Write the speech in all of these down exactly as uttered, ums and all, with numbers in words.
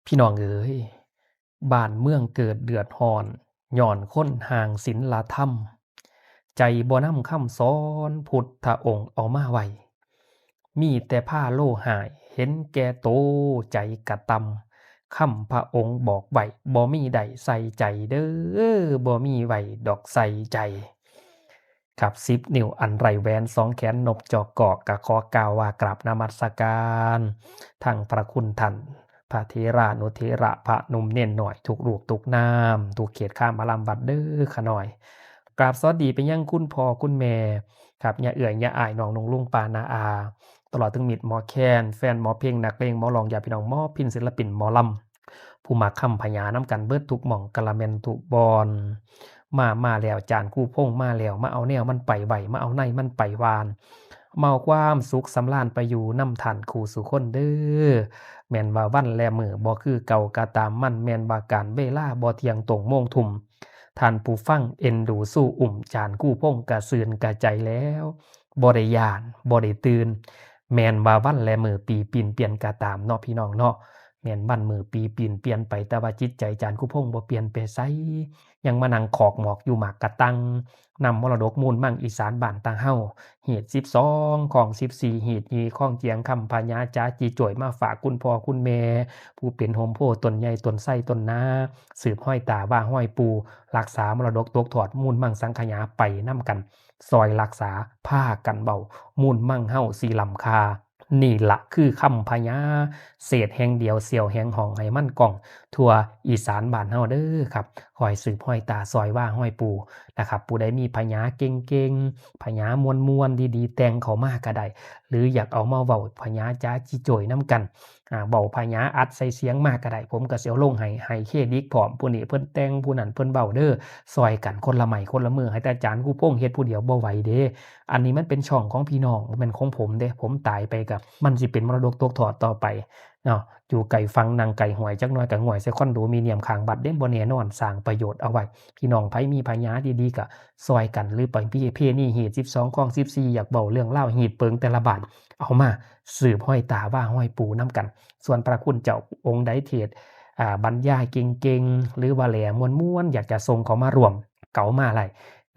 พี่น้องเอ๋ย บ้านเมืองเกิดเดือดร้อน ย้อนคนห่างศีลธรรม ใจบ่นำคำสอนพุทธองค์เอามาไว้ มีแต่พาโลหาย เห็นแก่โต ใจกะต่ำ คำพระองค์บอกไว้ บ่มีได้ใส่ใจเด้อ บ่มีไว้ดอกใส่ใจ ครับ สิบ นิ้วอันไร้แหวน สองแขนนบจอกกอก กะขอกล่าวว่ากราบนมัสการ ทั้งพระคุณท่าน พระเถรานุเถระ พระหนุ่มเณรน้อย ทุกรูปทุกนาม ทุกเขตคามอารามวัดเด้อข้าน้อย กราบสวัสดีไปยังคุณพ่อคุณแม่ ครับ ย่าเอื้อย ย่าอ้าย น้องนุ่งลุงป้าน้าอา ตลอดถึงมิตรหมอแคน แฟนหมอเพลง นักเลงหมอร้อง ญาติพี่น้องหมอพิณ ศิลปินหมอลำ ผู้มักคำพญานำกันเบิดทุกหม่อง กะละแม่นทุกบ่อน มา มาแล้ว จารย์ครูพงษ์มาแล้ว มาเอาแนวมันไปไว้ มาเอาในมันไปหว่าน มาเอาความสุขสำราญไปอยู่นำท่านคู่สู่คนเด้อ แม่นว่าวันและมื้อบ่คือเก่ากะตามมัน แม่นว่าการเวลาบ่เที่ยงตรงโมงทุ่ม ท่านผู้ฟังเอ็นดูสู้อุ้ม จารย์ครูพงษ์กะซื่นกะใจแล้ว บ่ได้ย้าน บ่ได้ตื่น แม่นว่าวันและมื้อปีปีนเปลี่ยนกะตามเนาะพี่น้องเนาะ แม่นวันมื้อปีปีนเปลี่ยนไป แต่ว่าจิตใจจารย์ครูพงษ์บ่เปลี่ยนไปไส ยังมานั่งขอกหมอกอยู่หมากกะตัง นำมรดกมูลมังอีสานบ้านตาเฮา หีดสิบสอง คองสิบสี่ หีดยี่ คองเจียง คำพญาจ๋าจิโจ้ย มาฝากคุณพ่อคุณแม่ ผู้เป็นโฮมโพธิ์ต้นใหญ่ต้นไทรต้นนา สืบฮอยตาว่าฮอยปู่ รักษามรดกตกทอดมูลมังสังขยาไปนำกัน ซอยรักษา พากันเว้า มูลมังเฮาสิล้ำค่า นี่ละคือคำพญา เศษแห่งเดียว เสี้ยวแห่งห้อง ให้มันก้องทั่วอีสานบ้านเฮาเด้อครับ คอยสืบฮอยตา ซอยว่าฮอยปู่นะครับ ผู้ใดมีพญาเก่งๆ พญามวลๆ ดีๆ แต่งเข้ามาก็ได้ หรืออยากเอามาเว้าพญาจ๋าจิโจ้ยนำกัน อ่า เว้าพญาอัดใส่เสียงมาก็ได้ ผมก็สิเอาลงให้ ให้เครดิตพร้อม ผู้นี้เพิ่นแต่ง ผู้นั้นเพิ่นเว้าเด้อ ซอยกันคนละไม้คนละมือ ให้แต่อาจารย์ครูพงษ์เฮ็ดผู้เดียวบ่ไหวเด้ อันนี้มันเป็นช่องของพี่น้อง บ่แม่นของผมเด้ ผมตายไปก็ มันสิเป็นมรดกตกทอดต่อไปเนาะ อยู่ไกลฝั่งนั่งไกลห้วย จักหน่อยก็ง่วยใส่คอนโดมิเนียมข้างวัดเด้ บ่แน่นอน สร้างประโยชน์เอาไว้ พี่น้องไผมีพญาดีๆ ก็ซอยกัน หรือประเพณีหีดสิบสอง คองสิบสี่ อยากเว้าเรื่องราวหีดเปิงแต่ละบ้าน เอามาสืบฮอยตาว่าฮอยปู่นำกัน ส่วนพระคุณเจ้าองค์ใดเทศน์ อ่า บรรยายเก่งๆ หรือว่าแหล่ม่วนๆ อยากจะส่งเข้ามาร่วม เก๋ามาไล่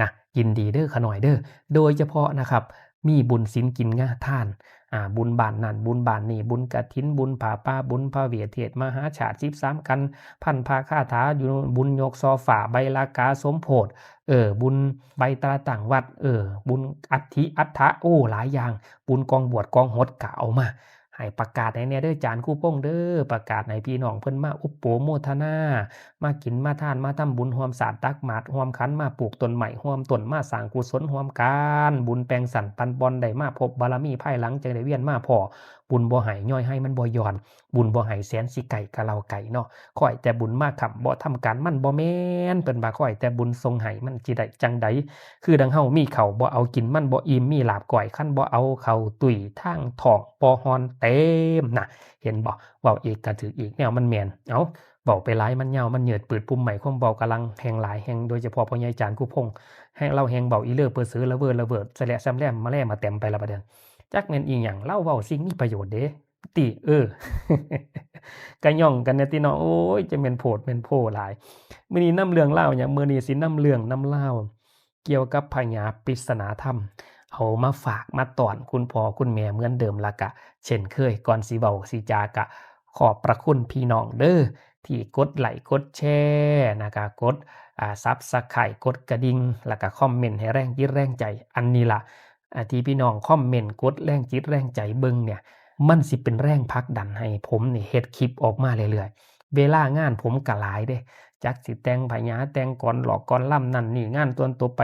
นะ ยินดีเด้อข้าน้อยเด้อ โดยเฉพาะนะครับ มีบุญศีลกินงาทาน อ่า บุญบ้านนั่น บุญบ้านนี่ บุญกฐิน บุญผ้าป่า บุญพระเวทเทศน์มหาชาติ สิบสาม กัน พันพระคาถาอยู่ บุญยกซอฟ้า ใบลากาสมโพธิ เออ บุญใบตราตั้งวัด เออ บุญอัฐิอัฏฐะ โอ้ หลายอย่าง บุญกองบวชกองหดก็เอามา ให้ประกาศให้แหน่เด้อ จารย์ครูพงษ์เด้อ ประกาศให้พี่น้องเพิ่นมาอุปโภคโมทนา มากินมาทาน มาทำบุญร่วมสาดตักบาตรร่วมขัน มาปลูกต้นไม้ร่วมต้น มาสร้างกุศลร่วมกัน บุญแปลงสันปันบอน ได้มาพบบารมีภายหลัง จั่งได้เวียนมาพ้อ บุญบ่ให้ย้อยให้มันบ่ย้อน บุญบ่ให้แสนสิไกลกะเล่าไกลเนาะ คอยแต่บุญมาค้ำบ่ทำการ มันบ่แม่น เพิ่นว่าคอยแต่บุญส่งให้ มันสิได้จั่งใด คือดังเฮามีข้าวบ่เอากิน มันบ่อิ่ม มีลาบก้อย คันบ่เอาเข้าตุ้ย ทางท้องบ่ฮ้อนเต็มนะ เห็นบ่ เว้าอีกก็ถืกอีก แนวมันแม่น เอ้า เว้าไปหลายมันยาวมันยืด ปืดปุ่มไม้ความเว้ากำลังแฮงหลายแฮง โดยเฉพาะพ่อใหญ่จารย์ครูพงษ์ แฮง ลาวแฮงเว้าอีเล่อเปอเซอละเวอละเวิด แสะแหละแซมแหลมมาแลมาแตมไปละบาดเดียว จักแม่นอีหยัง ลาวเว้าสิ่งมีประโยชน์เด้ ติ เออ กะย่องกันแหน่ติเนาะ โอ้ย จะแม่นโพดแม่นโพหลาย มื้อนี้นำเรื่องราวหยัง มื้อนี้สินำเรื่องนำราว เกี่ยวกับพญาปริศนาธรรม เอามาฝากมาต้อนคุณพ่อคุณแม่เหมือนเดิม แล้วกะเช่นเคย ก่อนสิเว้าสิจากะ ขอบพระคุณพี่น้องเด้อ ที่กดไลค์กดแชร์นะกะ กด อ่า Subscribe กดกระดิ่ง แล้วกะคอมเมนต์ให้แรงจิตแรงใจ อันนี้ล่ะ อ่า ที่พี่น้องคอมเมนต์กดแรงจิตแรงใจเบิ่งเนี่ย มันสิเป็นแรงผลักดันให้ผมนี่เฮ็ดคลิปออกมาเรื่อยๆ เวลางานผมก็หลายเด้ จักสิแต่งพญา แต่งกลอนหลอกกลอนลำนั่นนี่ งานส่วนตัวไป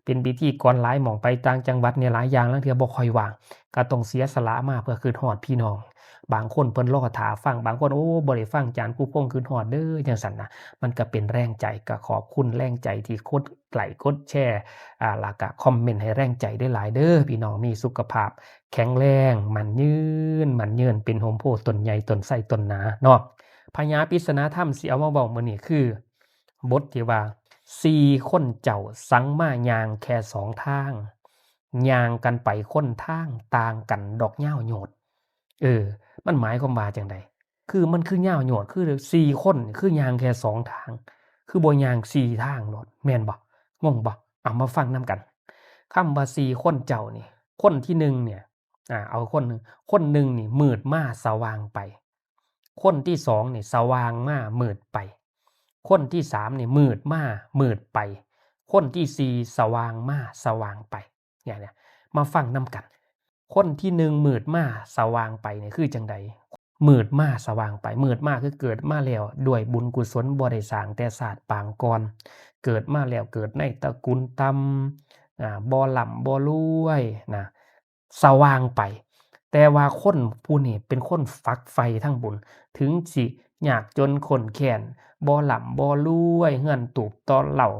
เป็นพิธีกรหลายหม่อง ไปต่างจังหวัดเนี่ยหลายอย่าง ลางเทื่อบ่ค่อยว่าง ก็ต้องเสียสละมาเพื่อคิดฮอดพี่น้อง บางคนเพิ่นรอท่าฟัง บางคน โอ้ บ่ได้ฟังจารย์ครูพงษ์ คิดฮอดเด้อ จั่งซั้นนะ มันก็เป็นแรงใจ ก็ขอบคุณแรงใจที่กดไลค์กดแชร์ อ่า แล้วก็คอมเมนต์ให้แรงใจได้หลายเด้อ พี่น้องมีสุขภาพแข็งแรง มั่นยืน มั่นยืน เป็นโฮมโพธิ์ต้นใหญ่ ต้นไทร ต้นนาเนาะ พญาปริศนาธรรมสิเอามาเว้ามื้อนี้คือ บทที่ว่า สี่คนเจ้าสังมาย่างแค่สองทาง ย่างกันไปคนทาง ต่างกันดอกยาวโยด เออ มันหมายความว่าจั่งใด คือมันคือยาวโยด คือสี่คนนี่คือย่างแค่สองทาง คือบ่ย่างสี่ทางโลด แม่นบ่ งงบ่ เอามาฟังนำกัน คำว่าสี่คนเจ้านี่ คนที่หนึ่งเนี่ย อ่า เอาคนหนึ่ง คนหนึ่งนี่มืดมาสว่างไป คนที่สองนี่สว่างมามืดไป คนที่สามนี่มืดมามืดไป คนที่สี่สว่างมาสว่างไป เนี่ย เนี่ย มาฟังนำกัน คนที่หนึ่งมืดมาสว่างไปเนี่ยคือจังใด มืดมาสว่างไป มืดมาคือเกิดมาแล้วด้วยบุญกุศลบ่ได้สร้างแต่ชาติปางก่อน เกิดมาแล้วเกิดในตระกูลต่ำ อ่า บ่ร่ำบ่รวยนะ สว่างไป แต่ว่าคนผู้นี้เป็นคนฝักใฝ่ทางบุญ ถึงสิยากจนข้นแค้น บ่ร่ำบ่รวย เฮือนตูบต่อเหล้า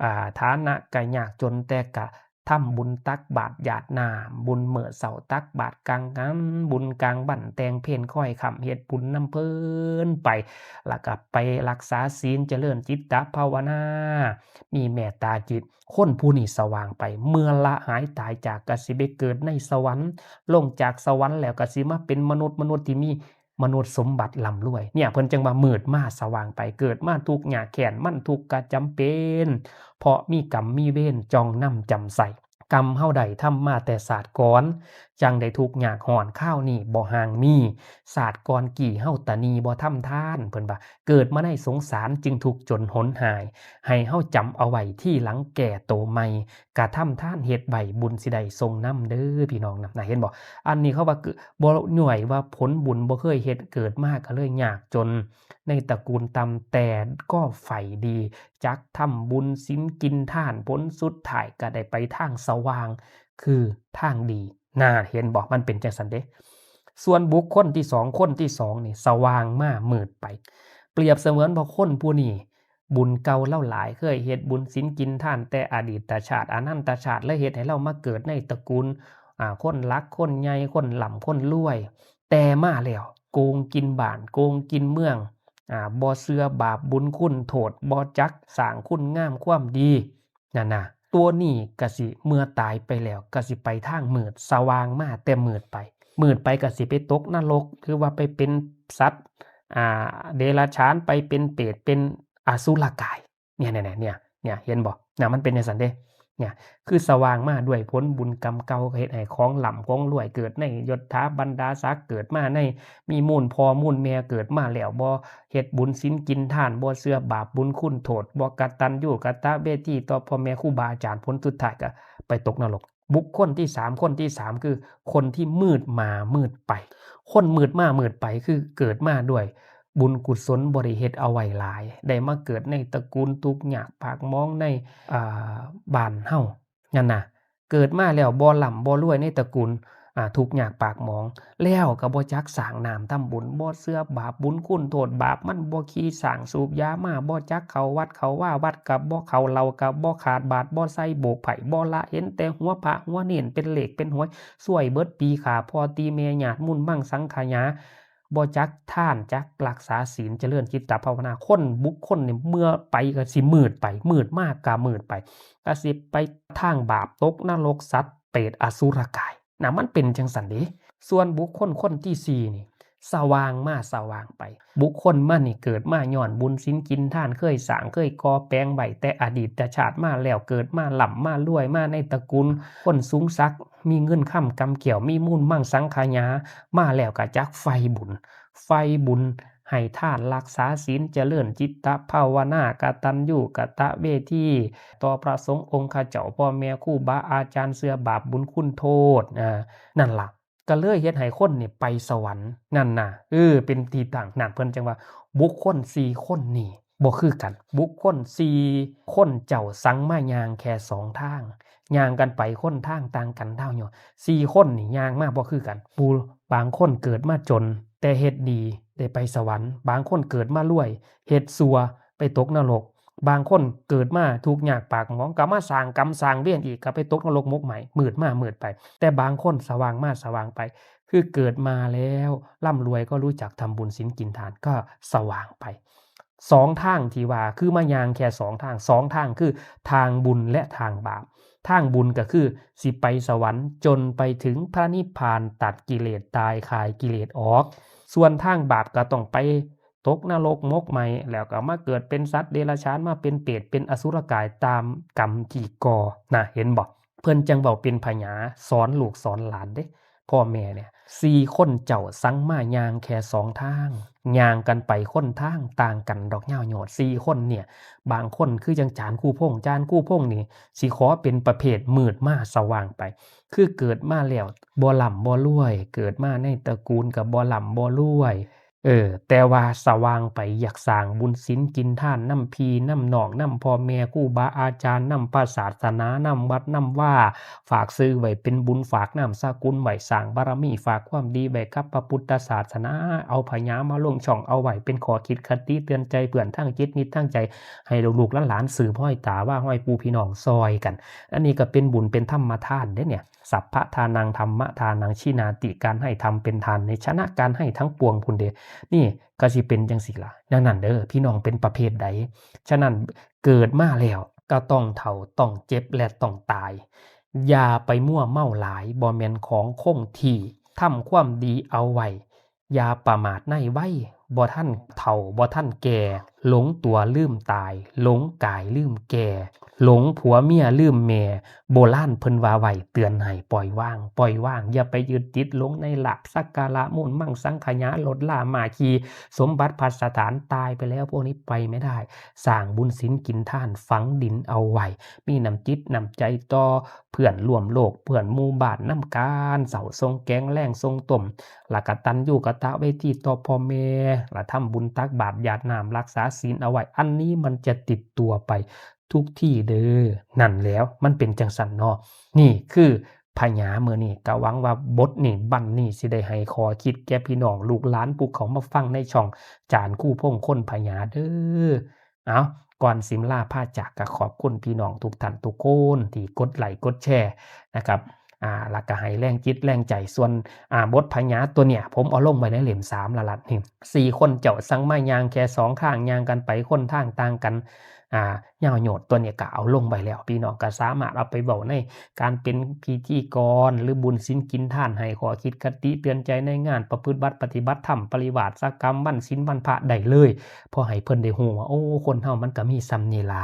อ่า ฐานะก็ยากจน แต่ก็ทำบุญตักบาตรหยาดน้ำ บุญมื้อเช้าตักบาตรกลางวัน บุญกลางวันแต่งเพลคอยค่ำ เฮ็ดบุญนำเพิ่นไป แล้วก็ไปรักษาศีล เจริญจิตตภาวนา มีเมตตาจิต คนผู้นี้สว่างไป เมื่อละหายตายจาก ก็สิไปเกิดในสวรรค์ ลงจากสวรรค์แล้วก็สิมาเป็นมนุษย์ มนุษย์ที่มีมนุษย์สมบัติร่ำรวย เนี่ย เพิ่นจังว่ามืดมาสว่างไป เกิดมาทุกข์ยากแค้น มันทุกข์ก็จำเป็น เพราะมีกรรมมีเวรจ่องนำจำใส่ กรรมเฮาได้ทำมาแต่ชาติก่อน จังได้ทุกข์ยากฮ้อน คราวนี้บ่ห่างมี ชาติก่อนกี้เฮาตะนีบ่ทำทาน เพิ่นว่า เกิดมาในสงสารจึงทุกข์จนหนหาย ให้เฮาจำเอาไว้ ทีหลังแก้โตใหม่ กะทำทานเฮ็ดไว้ บุญสิได้ส่งนำเด้อพี่น้องนะ นะ เห็นบ่ อันนี้เขาว่าคือ บ่ย่อยว่าผลบุญบ่เคยเฮ็ด เกิดมาก็เลยยากจน ในตระกูลต่ำ แต่ก็ใฝ่ดี จักทำบุญศีลกินทาน ผลสุดท้ายก็ได้ไปทางสว่าง คือทางดี น่า เห็นบ่ มันเป็นจังซั่นเด้ ส่วนบุคคลที่สอง คนที่สองนี่สว่างมามืดไป เปรียบเสมือนว่าคนผู้นี้บุญเก่าเลาหลาย เคยเฮ็ดบุญศีลกินทานแต่อดีตชาติ อนันตชาติ เลยเฮ็ดให้เลามาเกิดในตระกูล อ่า คนหลัก คนใหญ่ คนร่ำ คนรวย แต่มาแล้วโกงกินบ้าน โกงกินเมือง อ่า บ่เชื่อบาปบุญคุณโทษ บ่จักสร้างคุณงามความดี นั่นน่ะ ตัวนี้ก็สิเมื่อตายไปแล้วก็สิไปทางมืด สว่างมาแต่มืดไป มืดไปก็สิไปตกนรก หรือว่าไปเป็นสัตว์ อ่า เดรัจฉาน ไปเป็นเปรต เป็นอสุรกาย เนี่ย เนี่ย เนี่ย เนี่ย เนี่ย เห็นบ่ น่ะ มันเป็นจังซั่นเด้ เนี่ย คือสว่างมาด้วยผลบุญกรรมเก่า เฮ็ดให้ของร่ำของรวย เกิดในยศถาบรรดาศักดิ์ เกิดมาใน มีมูลพ่อมูลแม่ เกิดมาแล้วบ่เฮ็ดบุญศีลกินทาน บ่เชื่อบาปบุญคุณโทษ บ่กตัญญูกตเวทีต่อพ่อแม่ครูบาอาจารย์ ผลสุดท้ายก็ไปตกนรก บุคคลที่สาม คนที่สาม คือคนที่มืดมามืดไป คนมืดมามืดไปคือเกิดมาด้วยบุญกุศลบ่ได้เฮ็ดเอาไว้หลาย ได้มาเกิดในตระกูลทุกข์ยากปากหมองใน อ่า บ้านเฮา นั่นน่ะ เกิดมาแล้วบ่ร่ำบ่รวยในตระกูล อ่า ทุกข์ยากปากหมอง แล้วก็บ่จักสร้างน้ำทำบุญ บ่เชื่อบาปบุญคุณโทษ บาปมันบ่ขี้ สร้างสูบยามา บ่จักเข้าวัดเข้าวา วัดก็บ่เข้า เหล้าก็บ่ขาด บาตรบ่ใส่ โบกไพร่บ่ละ เห็นแต่หัวพระหัวเณร เป็นเลขเป็นหวย ซวยเบิดปี ฆ่าพ่อตีแม่ ญาติมูลมังสังขยา บ่จักทาน จักรักษาศีล เจริญจิตตภาวนา คนบุคคลนี่เมื่อไปก็สิมืดไป มืดมากก็มืดไป ก็สิไปทางบาป ตกนรก สัตว์เปรตอสุรกาย นะ มันเป็นจังซั่นเด้ ส่วนบุคคลคนที่สี่นี่ สว่างมาสว่างไป บุคคลมานี่เกิดมาย้อนบุญศีลกินทาน เคยสร้างเคยก่อแปลงไว้แต่อดีตชาติมาแล้ว เกิดมาร่ำมารวยมาในตระกูลคนสูงศักดิ์ มีเงินคำกำแก้ว มีมูลมังสังขยา มาแล้วก็จักใฝ่บุญ ใฝ่บุญ ให้ทาน รักษาศีล เจริญจิตตภาวนา กตัญญูกตเวที ต่อพระสงฆ์องค์ข้าเจ้า พ่อแม่ครูบาอาจารย์ เชื่อบาปบุญคุณโทษ อ่า นั่นล่ะ ก็เลยเฮ็ดให้คนนี่ไปสวรรค์ นั่นน่ะ เออ เป็นที่ตั้ง นั่น เพิ่นจังว่า บุคคลสี่คนนี่บ่คือกัน บุคคลสี่คนเจ้าสั่งมาย่างแค่สองทาง ย่างกันไปคนทางต่างกันเท่านั้น สี่คนนี่ย่างมาบ่คือกัน ผู้บางคนเกิดมาจน แต่เฮ็ดดีได้ไปสวรรค์ บางคนเกิดมารวย เฮ็ดชั่วไปตกนรก บางคนเกิดมาทุกข์ยากปากหมอง ก็มาสร้างกรรมสร้างเวรอีก ก็ไปตกนรกหมกไหม้ มืดมามืดไป แต่บางคนสว่างมาสว่างไป คือเกิดมาแล้วร่ำรวยก็รู้จักทำบุญศีลกินทาน ก็สว่างไป สองทางที่ว่า คือมาย่างแค่สองทาง สองทางคือทางบุญและทางบาป ทางบุญก็คือสิไปสวรรค์จนไปถึงพระนิพพาน ตัดกิเลสตาย คลายกิเลสออก ส่วนทางบาปก็ต้องไปตกนรกหมกไหม้ แล้วก็มาเกิดเป็นสัตว์เดรัจฉาน มาเป็นเปรตเป็นอสุรกายตามกรรมที่ก่อนะ เห็นบ่ เพิ่นจั่งเว้าเป็นพญาสอนลูกสอนหลานเด้ พ่อแม่เนี่ย สี่คนเจ้าสั่งมาย่างแค่สองทาง ย่างกันไปคนทางต่างกันดอกยาวโยด สี่คนเนี่ย บางคนคือจั่งจารย์คู่พงษ์ จารย์คู่พงษ์นี่สิขอเป็นประเภทมืดมาสว่างไป คือเกิดมาแล้วบ่ร่ำบ่รวย เกิดมาในตระกูลก็บ่ร่ำบ่รวย เออ แต่ว่าสว่างไปอยากสร้างบุญศีลกินทานนำพี่นำน้องนำพ่อแม่ครูบาอาจารย์นำพระศาสนานำวัดนำวา ฝากชื่อไว้เป็นบุญฝากนามสกุลไว้สร้างบารมีฝากความดีไว้กับพระพุทธศาสนา เอาพญามาลงช่องเอาไว้เป็นข้อคิดคติเตือนใจเพื่อนทางจิตมิตรทางใจ ให้ลูกๆหลานๆสืบฮอยตาว่าฮอยปู่พี่น้องซอยกัน อันนี้ก็เป็นบุญเป็นธรรมทานเด้เนี่ย สัพพะทานังธรรมะทานังชินาติ การให้ธรรมเป็นทานในชนะการให้ทั้งปวงพุนเด้ นี่ก็สิเป็นจังซี่ล่ะ ดังนั้นเด้อ พี่น้องเป็นประเภทใด ฉะนั้นเกิดมาแล้วก็ต้องเฒ่าต้องเจ็บและต้องตาย อย่าไปมั่วเมาหลาย บ่แม่นของคงที่ ทำความดีเอาไว้ อย่าประมาทในวัย บ่ทันเฒ่า บ่ทันแก่ หลงตัวลืมตาย หลงกายลืมแก่ หลงผัวเมียลืมแม่ โบราณเพิ่นว่าไว้เตือนให้ปล่อยวาง ปล่อยวาง อย่าไปยึดติดหลงในลาภสักการะ มูลมังสังขยา รถลาม้าขี่ สมบัติพัสถาน ตายไปแล้วพวกนี้ไปไม่ได้ สร้างบุญศีลกินทาน ฝังดินเอาไว้ มีน้ำจิตน้ำใจต่อเพื่อนร่วมโลก เพื่อนหมู่บ้านนำกัน เช้าส่งแกง แลงส่งต้ม และกตัญญูกตเวทีต่อพ่อแม่ และทำบุญตักบาตรหยาดน้ำ รักษาศีลเอาไว้ อันนี้มันจะติดตัวไปทุกที่เด้อ นั่นแล้ว มันเป็นจั่งซั้นเนาะ นี่คือพญามื้อนี้ ก็หวังว่าบทนี้ บั้นนี้ สิได้ให้ข้อคิดแก่พี่น้องลูกหลานผู้เข้ามาฟังในช่องจารย์คู่พงษ์คนพญาเด้อ เอา ก่อนสิลาพาจาก ก็ขอบคุณพี่น้องทุกท่านทุกคนที่กดไลค์กดแชร์นะครับ อ่า แล้วก็ให้แรงจิตแรงใจ ส่วน อ่า บทพญาตัวเนี่ย ผมเอาลงไว้ในเล่มสามแล้วล่ะนี่ สี่คนเจ้าสั่งมาย่างแค่สองทาง ย่างกันไปคนทางต่างกัน อ่า ยาวโยดตัวเนี่ยก็เอาลงไว้แล้ว พี่น้องก็สามารถเอาไปเว้าในการเป็นพิธีกร หรือบุญศีลกินทาน ให้ข้อคิดคติเตือนใจในงานประพฤติบัติปฏิบัติธรรม ปริวาสกรรม วันศีลวันพระได้เลย พอให้เพิ่นได้ฮู้ว่า โอ้ คนเฮามันก็มีส่ำนี้ล่ะ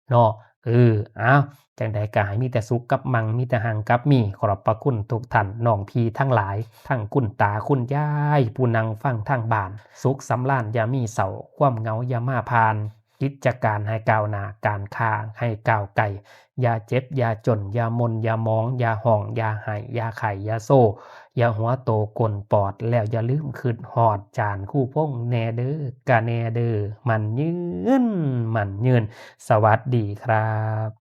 เนาะ เออ เอา จั่งใดก็ให้มีแต่สุขกับมั่ง มีแต่หังกับมี ขอบพระคุณทุกท่าน น้องพี่ทั้งหลาย ทั้งคุณตาคุณยาย ผู้นั่งฟังทางบ้าน สุขสำราญอย่ามีเศร้า ความเหงาอย่ามาผ่าน กิจการให้ก้าวหน้า การค้าให้ก้าวไกล อย่าเจ็บอย่าจน อย่าหม่นอย่าหมอง อย่าฮ้องอย่าไห้ อย่าไข้อย่าโซ อย่าหัวโตก้นปอด แล้วอย่าลืมคิดฮอดจารย์คู่พงษ์แน่เด้อ กะแน่เด้อ มั่นยืน มั่นยืน สวัสดีครับ